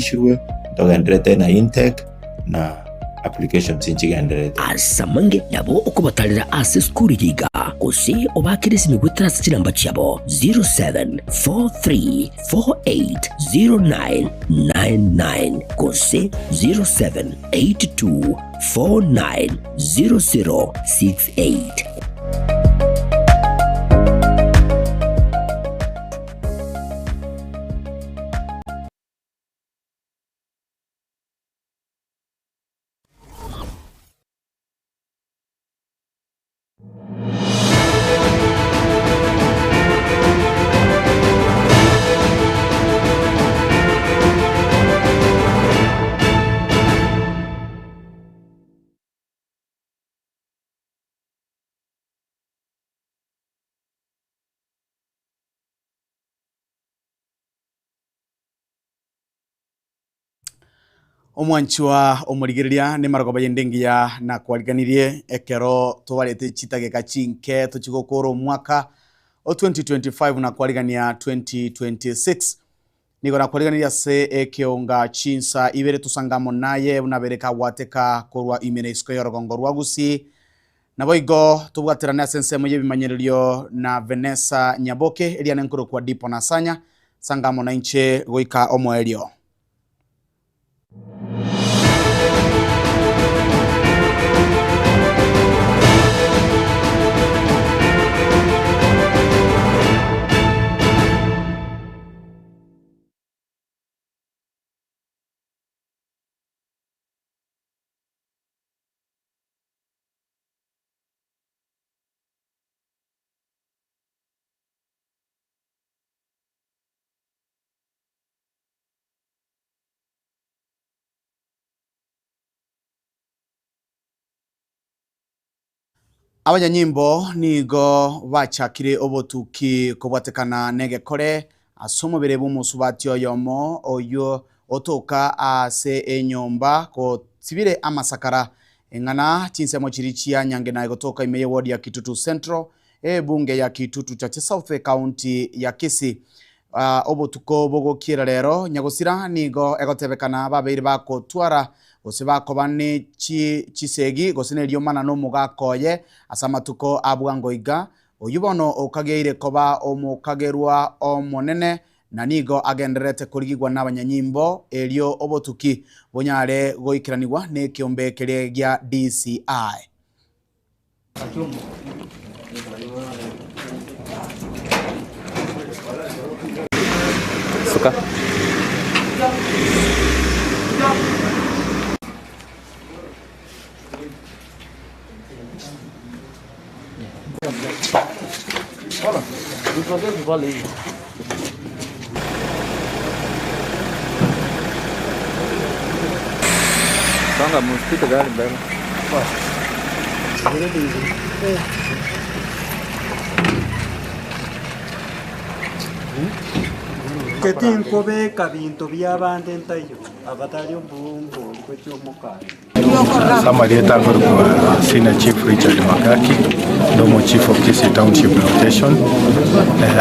chiarishirwe, ntogenderete na intake na applications nchigendererete. Ase amange nabo okobatarera ase esukuru eye iga, gose obaakere esimi goetera ase chinamba chiabo 0743480999 gose 0782490068. Omwanchwa omorigereria nemarogoba yende engiya nakwariganirie ekero tobarete chitageka chinke tochie gokora omwaka o 2025 na kwarigania 2026. Nigo nakwariganirie ase ekeonga chinsa ibere tosange amo naye buna bere kagwateka korwa ime na isiko y'orogongo rwa Gusii. Naboigo tobwaterane ase ensemo y'ebimanyererio na Venessa Nyaboke, eriane nkorokwa Dipo Nasanya, sanga amo nainche goika omoerio. Abanyanyimbo nigo bachakire obotuki kobwatekana negekore ase omobere bw'omosubati oyomo oyio otoka ase enyomba gosibire amasakara eng'ana chinsemo chiria chia Nyangenai gotoka ime y'eward ya Kitutu Central Ebunge ya Kitutu Chache South Ekaunti ya Kisii. Obotuko bogokiera rero nyagosira nigo egotebekana babeire bagotwara gose bakoba ne chisegi gose neriomana nomogaka oye ase amatuko a bwango iga. Oyio bono okageire koba omokagerwa omonene na nigo agendererete korigigwa nabanyanyimbo erio obotuki bonyare goikeranigwa nekeombe keria gia DCI. Suka. Songa msipite gari mbele. Getinkobeka binto bi'abande ntaiyo, abatari obombori gochia omokanda. Ase amarieta akorokwa Senior Chief Richard Makaki, inde omo Chief of Kisii Township Location.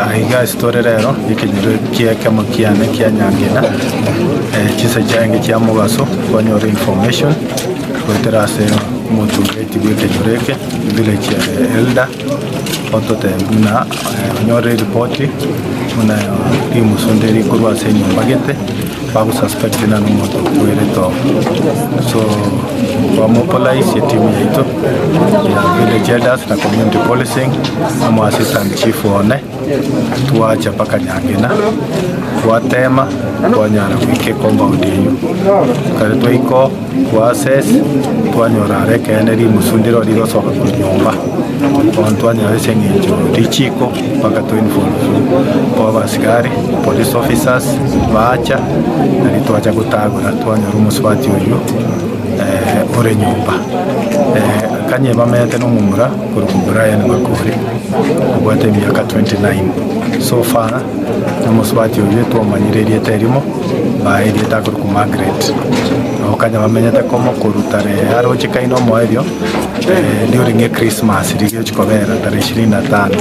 Aiga ase tore rero ekenyoro kia ekemo kiane kia Nyangena, chinsa chiaenge chia mogaso twanyora information goetera ase omotureti bwa ekenyoro eke, village elder, ototebia buna onyorire eripoti buna rimusu ndire rikorwa ase enyomba gete. Bagosuspect ng'a nomonto okwerete oo. So twamopolize etimu yaito ya village elders na community policing amo assistant chief one twacha mpaka Nyangena twatema twanyara goika ecompound eywo. Ekero twaika oo twa assess twanyora are ekeene rimusu ndiro rigosoka korwa nyomba. Bono twanyora ase eng'encho richiko mpaka to involve abasigari, police officers bacha nario twacha gotagora twanyora omosubati oyio ore nyomba. Kanye bamenyete na omomura korokwa Brian Makori obwate emiaka 29. So far omosubati oyio twamanyire erieta erimo baye erieta akorokwa Margaret. Nabo kanya bamenyete komo korwa tarehe aroche kaino omoerio. During echristmas riria egochi kobera tarehe ishirini na tano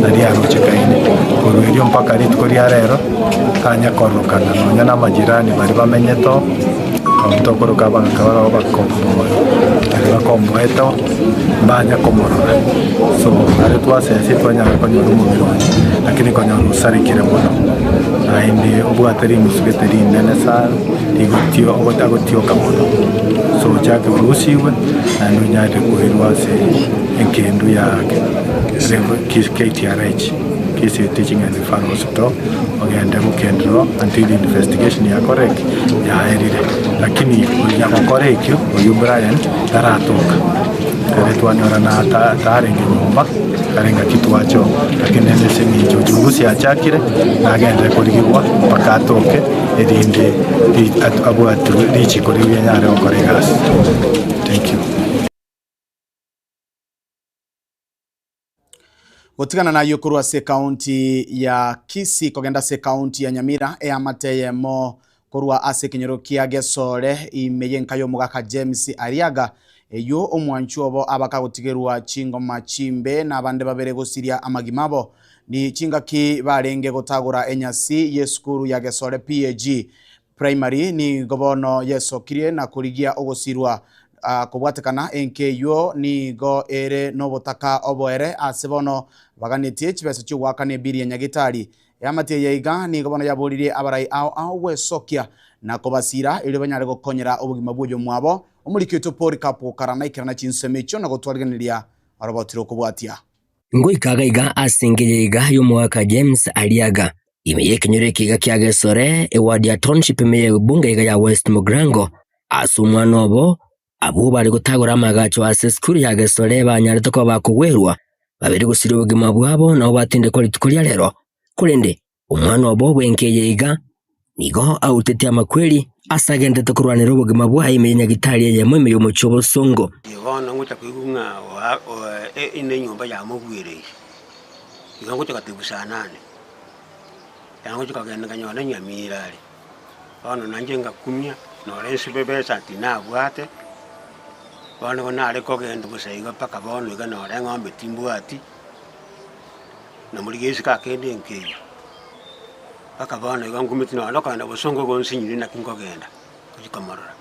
naria arochekaine. Korwa erio mpaka rituko ria rero tanya kororokana nonya na amajirani baria bamenyete oo, abwo tokoroka abagaka barabwo bakomboa baria bakomboete oo mbanya komorora. So aria twasesie twanyara konyora omobere oye lakini konyora osarekire mono naende obwate rimusu gete rinene sana rigotio agotioka mono. So ochake orusigwe naende onyare koirwa ase engendu ya KTRH, Kisii Teaching and Referral Hospital, ogende gokenderwa until investigation yakore ki? Yaerire. Lakini onya gokora ekio, oyio Brian taratoka. Ere twanyora na tarenge nyomba, kare ngaki twacha oo. Lakini rende ase eng'encho uchunguzi yachakire, nagenderere korigigwa mpaka atoke, erinde abwatirwe richiko riria anyare gokora egasi. Thank you. Gotigana nayio korwa ase ekaunti ya Kisii kogenda ase ekaunti ya Nyamira, eamate eyemo korwa ase ekenyoro kia Gesore ime y'enka y'omogaka James Ariaga, eyio omwanchwa obo abakagotigerwa chingoma chimbe na abande babere gosiria amagima abo. Ni chingaki barenge gotagora enyasi y'esukuru ya Gesore PAG Primary nigo bono yesokirie na korigia ogosirwa kobwatekana enka eyio nigo ere nobotaka oboere ase bono baganetie chibesa chiogoakana ebiri ya Nyagitari. Eamate eye iga nigo bono yaboririe abarai ao ao gwesokia na kobasira erio banyare gokonyera obogima bw'oyomwabo. Omoriki oito Polycarp Okara naikerana chinsemo echio na gotwarigeneria oroboti rokobwatia. Ngoika iga ase engeyo iga y'omogaka James Ariaga, Ime y'ekenyoro eke iga kia Gesore, eward ya Township ime y'ebunge iga ya West Mugirango, ase omwana obo, abwo bare gotagora amagacho ase esukuru ya Gesore banyarete koba bakogwerwa, babere gosiria obogima bwabo nabo batindekwa rituko ria rero. Korende omwana obo bw'enka eye iga nigo autetie amakweri ase agenderete korwanera obogima bwaye ime ye nyagitari eyemo ime y'omochie obosongo. Bono ngocha koigwa ng'a enyomba yamogwereire, igo ngocha gotebia saa nane. Ekero ngochia kogenda nkanyora enyamira are, bono nainche ngakumia, nore ensibe ebesa tinabwate, bono nigo nare kogenda bosa igo mpaka bono iga nore eng'ombe timbwati, namorigia esiko akende nkeiyo, mpaka bono iga nkumeti nonye okogenda bosongo igo nsinyire naki nkogenda gochia komorora.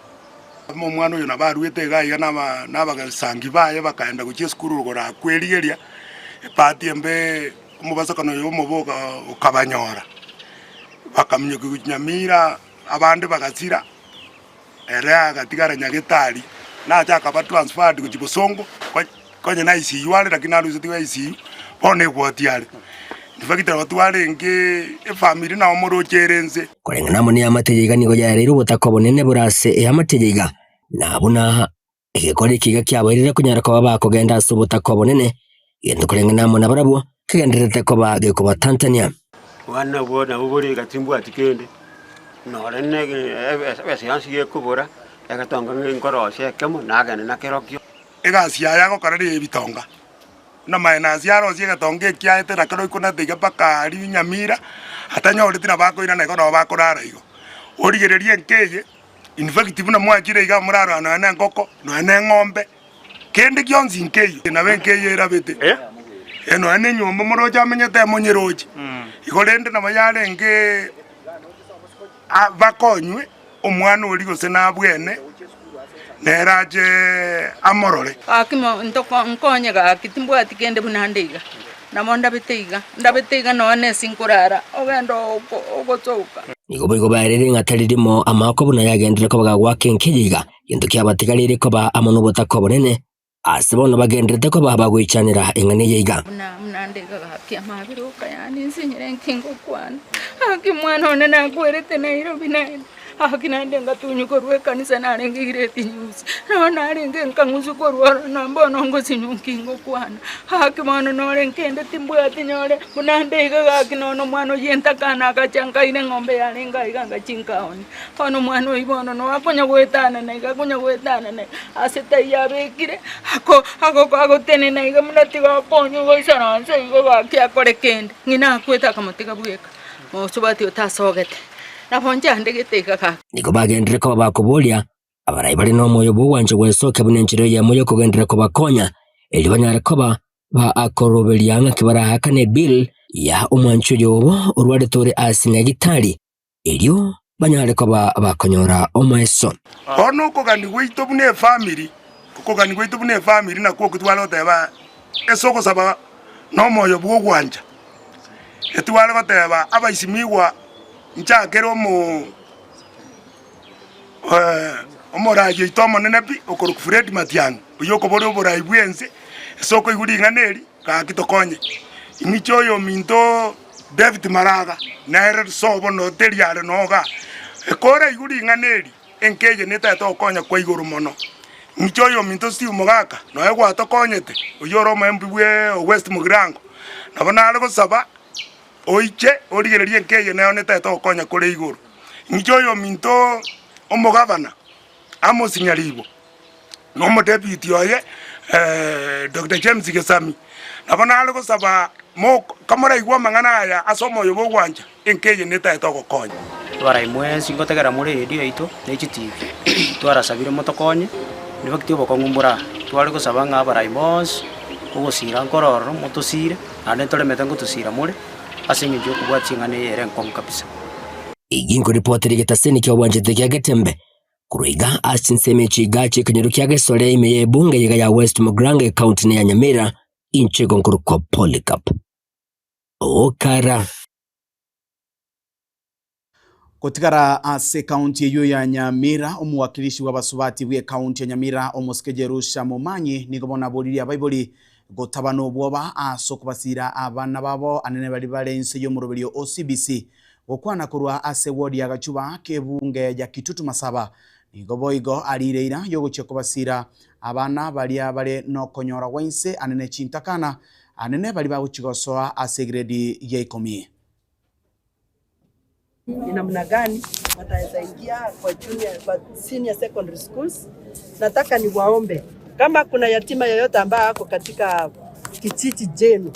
Omwana oyo nabo aruete iga iga na abagesangi baye bakaenda gochia esukuru igoro akwerigeria, ebahati embe omobasokano oyo omobe okabanyora, bakaminyokia gochia Nyamira, abande bagasira, ere agatigara Nyagetari, nacha akaba transferred gochia Bosongo, konya na ICU are lakini narusetigwe ICU, bono egwoti are. In fact nabo twarenge efamiri nabo moroche ere inse. Koreng'ana amo neamate eye iga nigo yaereire obotaka obonene bore ase eamate eye iga, na buna egekora eke iga kiabairire konyara koba bakogenda ase obotaka obonene, egento koreng'ana amo nabarabwo kegendererete koba gekobatantania. Bono nabwo nabo bore iga timbwati kende, nore na ebesa yonsi gekobora, egetonga nkorosia ekemo, nagenda nakerokio. Egasi yaye agokora neyebitonga. Buna Mainasi arosie egetonga ekiaete na kero ikunete iga mpaka aria Nyamira, atanyoreti nabo akoirana igo nabo bakorara igo. Origererie enka eye, in fact buna mwachire iga morarora nonya na engoko, nonya na eng'ombe, kende gionsi nkeiyo. Nabo enka eye erabete, nonya na enyomba moroche amenyete emonyeroche. Igo rende nabo yarenge bakonywe. Omwana oria gose nabwene, nere ache amorore. Gaki ntoko nkonye gaki timbwati kende buna nde iga, nabo ndabete iga, ndabete iga nonya na ase nkorara, ogende oko ogosoka. Nigo boigo baereire ng'a tari rimo amaako buna yagenderere koba gagoaka enkeya iga, gento kiabatigareire koba amo nobotaka obonene, Ase bono bagendererete koba bagoichanera eng'ana eye iga. Buna buna nde iga gaki amabera oka yaani nsinyire nki ngokwana, gaki omwana one nakwerete Nairobi naende, gaki naende ngatunywa korwa ekanisa narenge grade news, nabo narenge nkang'usu korwa ororo na mbono ngosinywa nki ngokwana, gaki bono nore nkende timbwati nyore buna nde iga gaki nonya omwana oyio entakana agacha nkaira eng'ombe yarenge aiga ngachi nkaonia. Bono omwana oyio bono noe akonya goetanana iga, akonya goetanana iga, ase taiyo abekire, ako agoko agotenena iga buna tiga akonywe goisaransa igo gaki akore kende. Ng'ina akwete akamotiga bweka, mosubati oyo tasogete, nabo nchandegete iga gaki. Nigo bagenderire koba bakoboria. Abarai bare nomoyo bw'ogwancha gwesokia buna enchera eyemo y'okogenderera kobakonya, erio banyare koba bakoroberia ng'aki baraakane ebill ya omwanchi oyo obo orwarete ore ase nyagitari, erio banyare koba bakonyora omoeso. Bono okogania gwaito buna efamiri, okogania gwaito buna efamiri nakwo okwo tware goteba ase ogosaba nomoyo bw'ogwancha, etware goteba abaisimigwa nchakere omo omoraai oito omonene pi, okorokwa Fred Matiang'i, oyio okoboria oboraai bw'ense, ase okoigwa ring'ana eri, gaki tokonye. Ing'iche oyominto David Maraga, nere sobo noteri are noga, ekoraigwe ring'ana eri, enka eye netagete gokonya kwa igoro mono. Ing'iche oyominto Steve Mogaka, noe gwatokonyete, oyio ore omoembi bwe West Mugirango, nabo nare gosaba oiche origererie enka eye nero netagete gokonya kore igoro. Ing'iche oyominto omogavana Amos Nyaribo, na omodeputy oye Doctor James Gesami, nabo nare gosaba kamoraigwe amang'ana aya ase omoyo bw'ogwancha, enka eye netagete ogokonya. Abarai mwensi ngotegera more eredio yaito ne chitivi, twarasabire motokonye, nibakiti obokong'u mbore aa, tware gosaba ng'a abarai bonsi, ogosira nkore ororo motosire, naende ntoremete ngotosira more, ase eng'encho y'okobua ching'ana eye ere enkong'u kabisa. Eyio nkoripotera egetaseni ki'obwanchete kia Getembe Korwa iga ase chinsemo echi iga chi'ekenyoro kia Gesore ime y'ebunge iga ya West Mugirango ecounty ya Nyamira, inche igo nkorokwa Polycarp Okara. Gotigara ase ekaunti eyio ya Nyamira, omowakilishi bw'abasubati bw'ekaunti ya Nyamira omosike Jerusha Momanyi nigo bono aboririe abaibori gotaba nobwoba ase okobasiira abana babo anene baria bare inse y'omoroberio o CBC Gokwana korwa ase ward ya Gachuba k'ebunge ya Kitutu Masaba nigo boigo ariire eira y'ogochia kobasiira abana baria bare nokonyora gwa inse anene chintakana anene baria bagochia gosoa ase egredi ya ikomi. Ni namna gani wataweza ingia kwa junior, kwa senior secondary schools. Nataka niwaombe kama kuna yatima yoyote ambaye ako katika kijiji chenu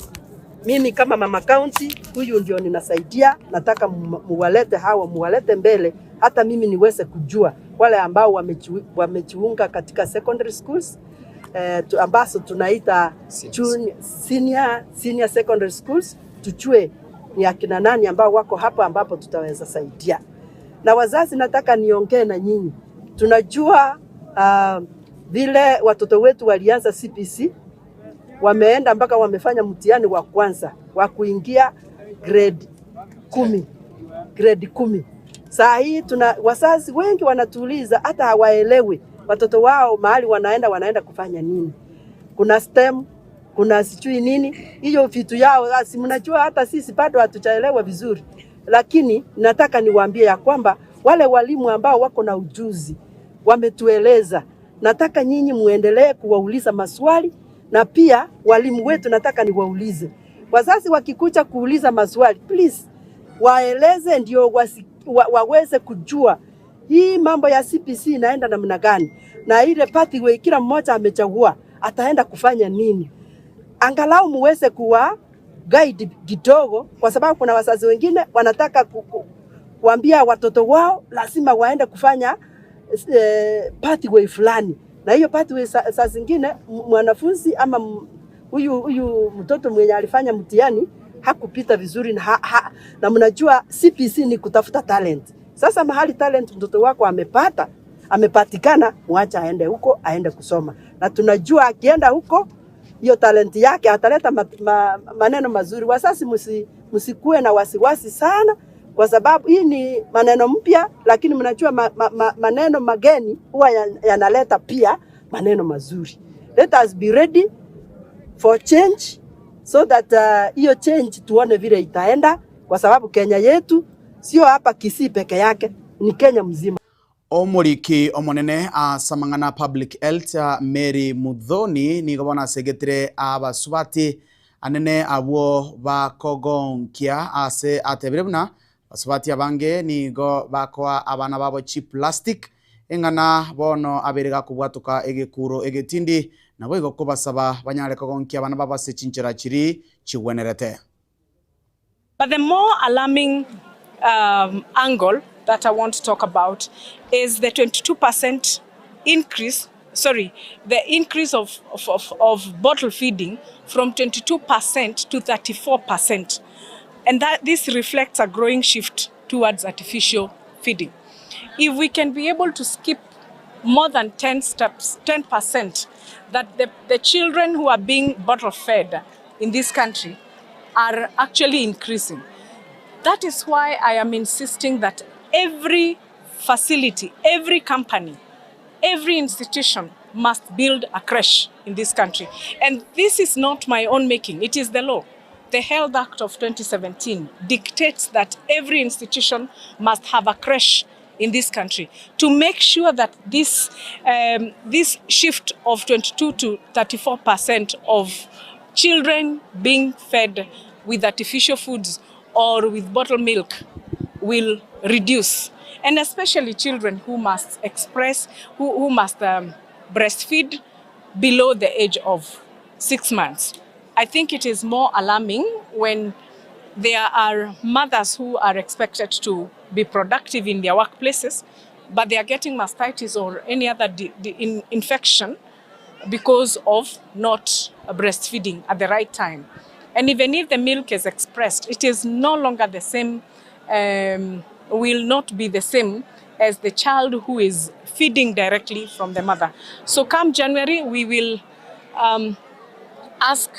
Mimi kama mama county huyu ndio ninasaidia, nataka muwalete hawa, muwalete mbele, hata mimi niweze kujua wale ambao wamejiunga katika secondary schools eh, ambazo tunaita junior, senior, senior secondary schools, tujue ni akina nani ambao wako hapa ambapo tutaweza saidia. Na wazazi, nataka niongee na nyinyi. Tunajua vile watoto wetu walianza CBC wameenda mpaka wamefanya mtihani wa kwanza wa kuingia grade kumi, grade kumi. Saa hii tuna wazazi wengi wanatuuliza, hata hawaelewi watoto wao mahali wanaenda wanaenda kufanya nini. Kuna STEM, kuna sijui nini, hiyo vitu yao, si mnajua, hata sisi bado hatujaelewa vizuri, lakini nataka niwaambie ya kwamba wale walimu ambao wako na ujuzi wametueleza Nataka nyinyi muendelee kuwauliza maswali na pia walimu wetu nataka niwaulize. Wazazi wakikuja kuuliza maswali, please waeleze ndio wasi, wa, waweze kujua hii mambo ya CBC inaenda namna gani na ile pathway kila mmoja amechagua ataenda kufanya nini, angalau muweze kuwa guide kidogo, kwa sababu kuna wazazi wengine wanataka ku, ku, kuambia watoto wao lazima waende kufanya eh, pathway fulani, na hiyo pathway saa sa zingine mwanafunzi ama huyu huyu mtoto mwenye alifanya mtihani hakupita vizuri na, ha, ha, na mnajua CBC ni kutafuta talent. Sasa mahali talent mtoto wako amepata amepatikana, mwacha aende huko aende kusoma, na tunajua akienda huko hiyo talenti yake ataleta ma, ma, maneno mazuri. Wazazi msi, msikuwe na wasiwasi sana, kwa sababu hii ni maneno mpya, lakini mnajua ma, ma, ma, maneno mageni huwa yanaleta pia maneno mazuri. Let us be ready for change so that hiyo uh, change tuone vile itaenda, kwa sababu Kenya yetu sio hapa Kisii peke yake, ni Kenya mzima. Omoriki omonene ase amang'ana a Public Health, Mary Muthoni, nigo bono asegetire abasubati anene abwo bakogonkia ase atebire buna abasubati abange nigo bakoa abana babo chiplastic eng'ana bono abere gakobwatoka egekuro egetindi naboigo kobasaba banyare kogonkia abana babo ase chinchera chiria chigwenerete. But the more alarming um, angle that I want to talk about is the 22% increase, sorry, the increase of, of, of, of bottle feeding from 22% to 34%. And that this reflects a growing shift towards artificial feeding. If we can be able to skip more than 10 steps, 10% that the, the children who are being bottle fed in this country are actually increasing. That is why I am insisting that every facility, every company, every institution must build a creche in this country. And this is not my own making, it is the law. The Health Act of 2017 dictates that every institution must have a creche in this country to make sure that this, um, this shift of 22 to 34 percent of children being fed with artificial foods or with bottled milk will reduce. And especially children who must express, who, who must um, breastfeed below the age of 6 months. I think it is more alarming when there are mothers who are expected to be productive in their workplaces, but they are getting mastitis or any other in infection because of not breastfeeding at the right time. And even if the milk is expressed, it is no longer the same, um, will not be the same as the child who is feeding directly from the mother. So come January, we will um, ask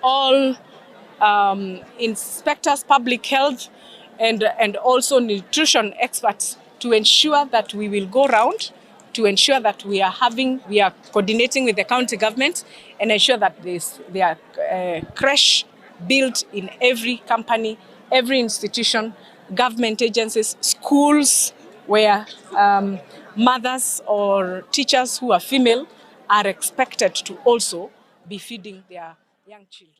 all um, inspectors, public health, and, and also nutrition experts to ensure that we will go round to ensure that we are having, we are coordinating with the county government and ensure that this, there are uh, creche built in every company, every institution, government agencies, schools where um, mothers or teachers who are female are expected to also be feeding their young children.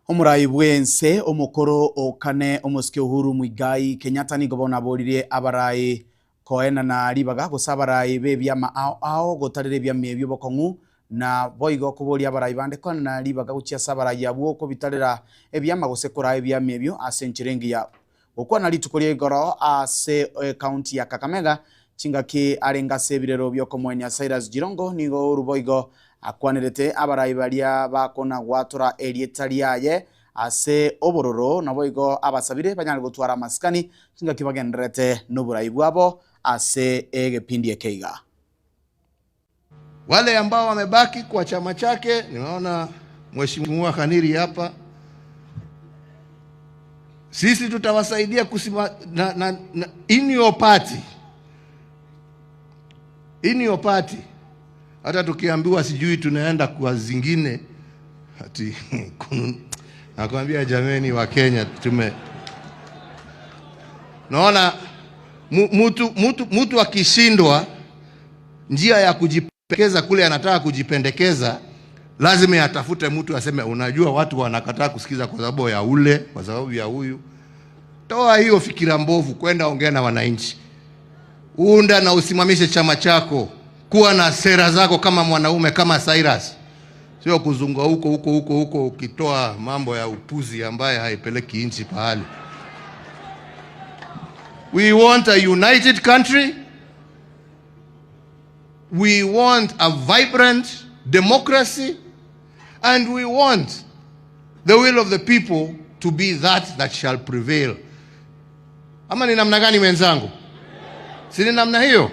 Omorai bw'ense omokoro o kane omosike Uhuru Muigai Kenyatta nigo bono aboririe abarai koenana ribaga gose abarai b'ebiama ao ao gotarera ebiama ebio bokong'u na boigo koboria abarai bande koenana ribaga gochia ase abarai abwo kobitarera ebiama gose koraa ebiama ebio ase enchera engiya. Gokwana rituko ria igoro ase ecounty ya Kakamega chingaki arenge ase ebirero biokomoenia Cyrus Jirongo nigo Uhuru boigo akwanerete abarai baria bakona gwatora erieta riaye ase obororo naboigo abasabire banyare gotwara amasikani chingaki bagendererete noborai bwabo ase egepindi eke iga. Wale ambao wamebaki kwa chama chake, nimeona Mheshimiwa Khaniri hapa, sisi tutawasaidia kusima, na, na, na, in your party, in your party. Hata tukiambiwa sijui tunaenda kwa zingine ati nakwambia jameni wa Kenya tume naona mutu, mutu, mutu akishindwa njia ya kujipendekeza kule anataka kujipendekeza, lazima atafute mtu aseme, unajua watu wanakataa kusikiza kwa sababu ya ule, kwa sababu ya huyu. Toa hiyo fikira mbovu, kwenda ongea na wananchi, unda na usimamishe chama chako, kuwa na sera zako kama mwanaume, kama Cyrus, sio kuzunga huko huko huko huko ukitoa mambo ya upuzi ambaye haipeleki nchi pahali. We want a united country. We want a vibrant democracy. And we want the will of the people to be that that shall prevail. Ama ni namna gani wenzangu? Si ni namna hiyo?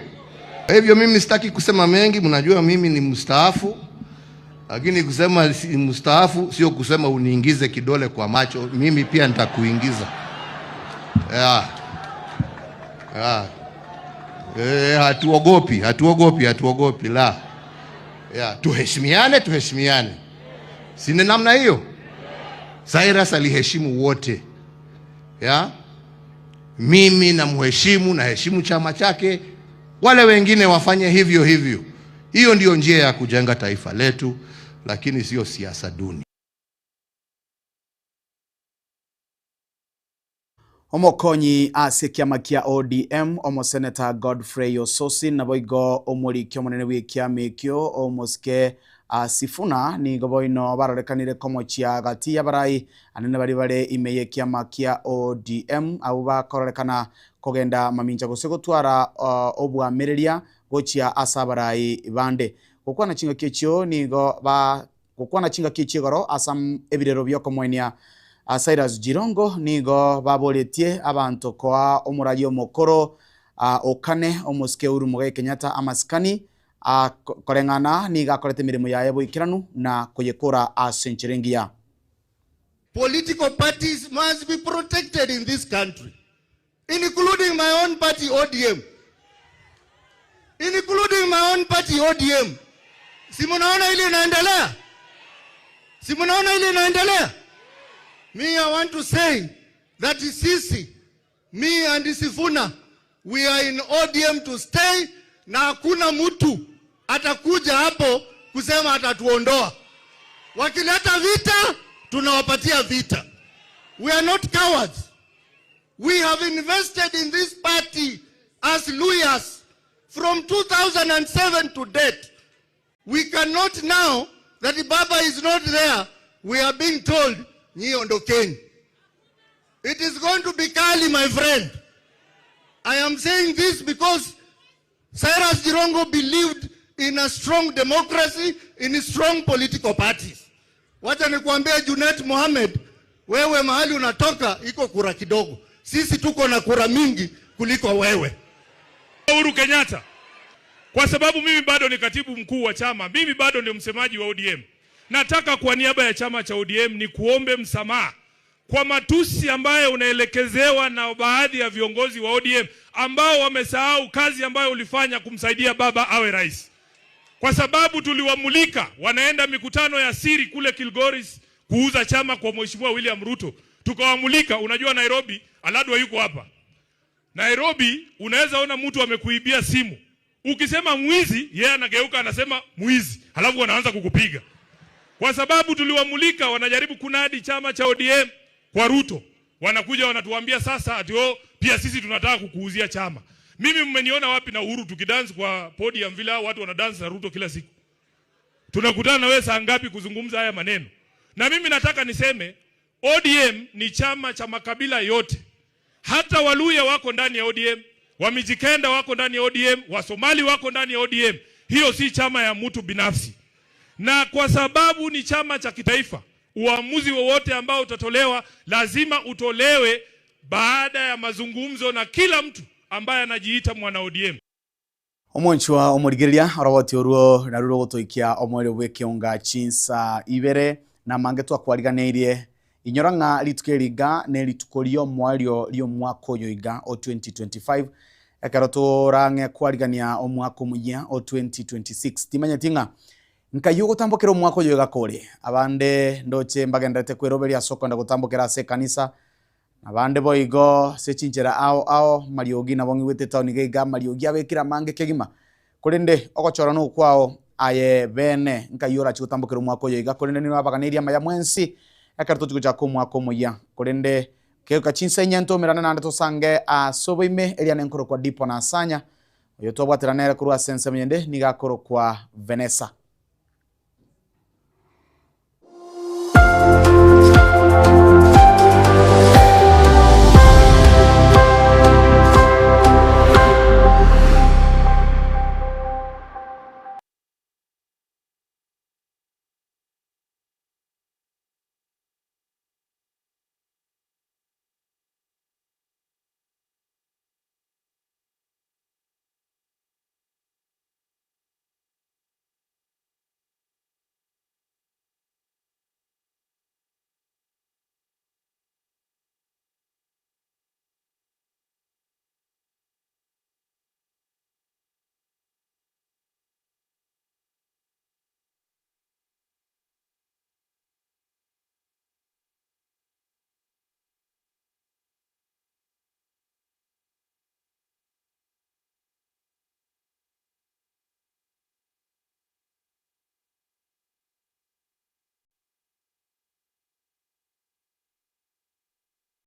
Kwa hivyo mimi sitaki kusema mengi, mnajua mimi ni mstaafu, lakini kusema si mstaafu sio kusema uniingize kidole kwa macho, mimi pia nitakuingiza. Yeah. Yeah. Eh, hatuogopi, hatuogopi, hatuogopi la. Yeah, tuheshimiane, tuheshimiane. Si ni namna hiyo? Cyrus aliheshimu wote. Yeah? Mimi namheshimu, naheshimu chama chake, wale wengine wafanye hivyo hivyo. Hiyo ndiyo njia ya kujenga taifa letu, lakini sio siasa duni. Omokonyi ase ekiama kia ODM, Omoseneta Godfrey Osotsi naboigo omoriki omonene bw'ekiama ekio omosike Sifuna nigo boino barorekanire komochia gati y'abarai anene baria bare ime y'ekiama kia ODM abwo bakororekana kogenda mamincha gose gotwara obwamereria gochia ase abarai bande. Gokwana chingaki echio nigo ba Gokwana chingaki echio igoro ase ebirero bi'okomoenia Cyrus Jirongo nigo baboretie abanto koa omoraria omokoro o kane omosike Uhuru Muigai Kenyatta amasikani koreng'ana nigo akorete emeremo yaye boikeranu na koyekora ase enchera engiya. Political parties must be protected in this country including my own party ODM. Including my own party ODM. Si munaona ile inaendelea? Si munaona ile inaendelea? Me I want to say that sisi me and Sifuna we are in ODM to stay na hakuna mtu atakuja hapo kusema atatuondoa. Wakileta vita tunawapatia vita. We are not cowards. We have invested in this party as lawyers from 2007 to date. We cannot now that Baba is not there, we are being told, nyi ondokeni. It is going to be kali, my friend. I am saying this because Cyrus Jirongo believed in a strong democracy, in strong political parties. Wacha nikuambie Junet Mohamed, wewe mahali unatoka iko kura kidogo. Sisi tuko na kura mingi kuliko wewe. Uhuru Kenyatta, kwa sababu mimi bado ni katibu mkuu wa chama, mimi bado ndio msemaji wa ODM. Nataka kwa niaba ya chama cha ODM ni kuombe msamaha kwa matusi ambayo unaelekezewa na baadhi ya viongozi wa ODM ambao wamesahau kazi ambayo ulifanya kumsaidia baba awe rais, kwa sababu tuliwamulika wanaenda mikutano ya siri kule Kilgoris kuuza chama kwa Mheshimiwa William Ruto, tukawamulika. Unajua Nairobi, Aladwa yuko hapa Nairobi, unaweza ona mtu amekuibia simu, ukisema mwizi, yeye anageuka anasema mwizi, halafu wanaanza kukupiga kwa sababu tuliwamulika, wanajaribu kunadi chama cha ODM kwa Ruto, wanakuja wanatuambia sasa ati oh, pia sisi tunataka kukuuzia chama. Mimi mmeniona wapi na Uhuru tukidance kwa podium vile hao watu wanadance na Ruto kila siku? Tunakutana na wewe saa ngapi kuzungumza haya maneno? Na mimi nataka niseme ODM ni chama cha makabila yote. Hata Waluya wako ndani ya ODM, Wamijikenda wako ndani ya ODM, Wasomali wako ndani ya ODM. Hiyo si chama ya mtu binafsi na kwa sababu ni chama cha kitaifa, uamuzi wowote ambao utatolewa lazima utolewe baada ya mazungumzo na kila mtu ambaye anajiita mwana ODM. Omwanchwa omorigereria oroboti orwo naru rogotoikia omoerio bw'ekeonga chinsa ibere na amange twakwariganeirie inyora ng'a rituko eri iga ne rituko ri'omoerio ri'omwaka oyo iga o 2025 ekero torang'e kwarigania omwaka omoyia o 2026 timanyeti ng'a Nkai ogotambokera omwaka oyo iga kore. Abande ndoche mbagendererete kweroberia ase okoenda gotambokera ase ekanisa, na abande boigo ase chinchera ao ao, amariogi nabo ng'igwete etaoni iga iga, amariogi abekire amange kegima. Korende ogochora nokwao aye bene, nkai orachie gotambokera omwaka oyo iga, korende nigo abaganeirie amaya mwensi ekero tochia gochaka omwaka omoyia. Korende kegoika chinsa inye ntomerane naende tosange ase oboime, eria nenkorokwa Dipo na Asanya, oyo twabwaterana nere korwa ase ensemo yende nigo akorokwa Venesa.